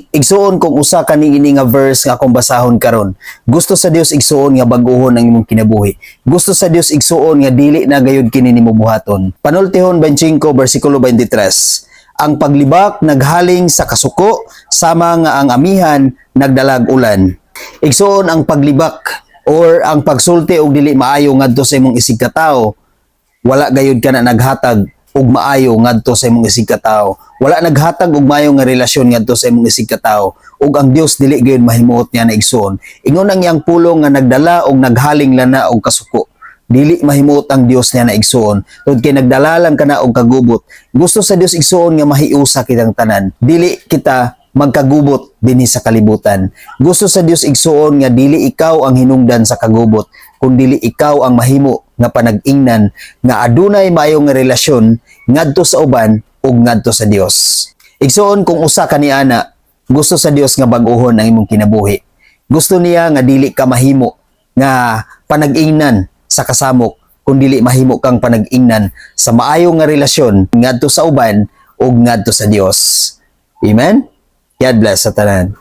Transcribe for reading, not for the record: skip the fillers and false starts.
Igsuon, kung usa ka ni nga verse nga akong basahon karon, gusto sa Dios, igsuon, nga bag-ohon ang imong kinabuhi. Gusto sa Dios, igsuon, nga dili na gayud kini nimo buhaton. Panultihon 25 bersikulo 23. Ang paglibak naghaling sa kasuko, sama nga ang amihan nagdalag ulan. Igsuon, ang paglibak or ang pagsulti og dili maayo ngadto sa imong isig katawo, wala gayud ka na naghatag og maayo ngadto sa imong isig katawo. Wala naghatag og maayo nga relasyon ngadto sa imong isig katawo. Ug ang Dios dili gayud mahimuot niya na, igsuon. Ingon ang iyang pulong nga nagdala og naghaling lana og kasuko. Dili mahimuot ang Dios niya na, igsuon. Tungod kay nagdala lang kana og kagubot. Gusto sa Dios, igsuon, nga mahiusa kitang tanan. Dili kita magkagubot dinhi sa kalibutan. Gusto sa Dios, igsuon, nga dili ikaw ang hinungdan sa kagubot, kun dili ikaw ang mahimo nga panag-ingnan nga adunay maayo nga relasyon ngadto sa uban ug ngadto sa Dios. Igsuon, kung usa ka ni ana, gusto sa Dios nga bag-ohon ang imong kinabuhi. Gusto niya nga dili ka mahimo nga panag-ingnan sa kasamok, kun dili mahimo kang panag-ingnan sa maayo nga relasyon ngadto sa uban ug ngadto sa Dios. Amen. God bless sa tanan.